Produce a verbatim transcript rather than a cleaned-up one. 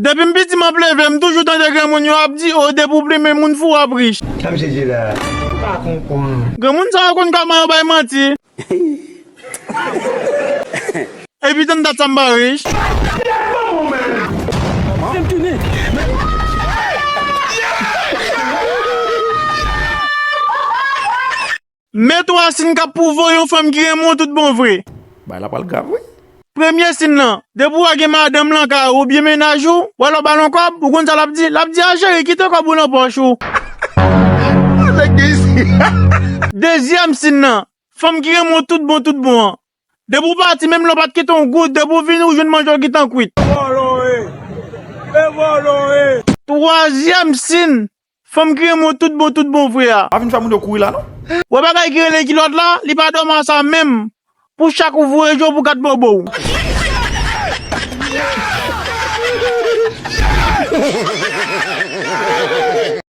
Depi m piti m ap leve, m toujou tande granmoun yo ap di, o, depi w plimen moun fou w ap rich. Sa misye di la? M pa konprann. Granmoun sa yo konn kòman yo bay manti. Epi tann dat sa m pa rich. Men twa siy k ap pwouve w yon fanm ki renmen w tout bon vre. Bagay la pral grav, wi. Premye siy nan, depi w wè gen madanm lan kay ou oubyen mennaj ou, w wè lè w ba l yon kòb, ou konn sa l ap di? L ap di, a cheri, kite kòb ou nan pòch ou. Dezyèm siy nan, fanm ki renmen w tout bon, tout bon an. Depi w pati, menm lè w pa t kite yon goud, depi w vini, ou jwenn manje w gentan kwit. Twazyèm siy, fanm ki renmen w tout bon, tout bon vre a. Pa vin fè moun yo kouri la, non. Wè bagay ki rele kilòt la, li pa dòmi a sa menm. Pou chak ou voye je w pou kat bobo w.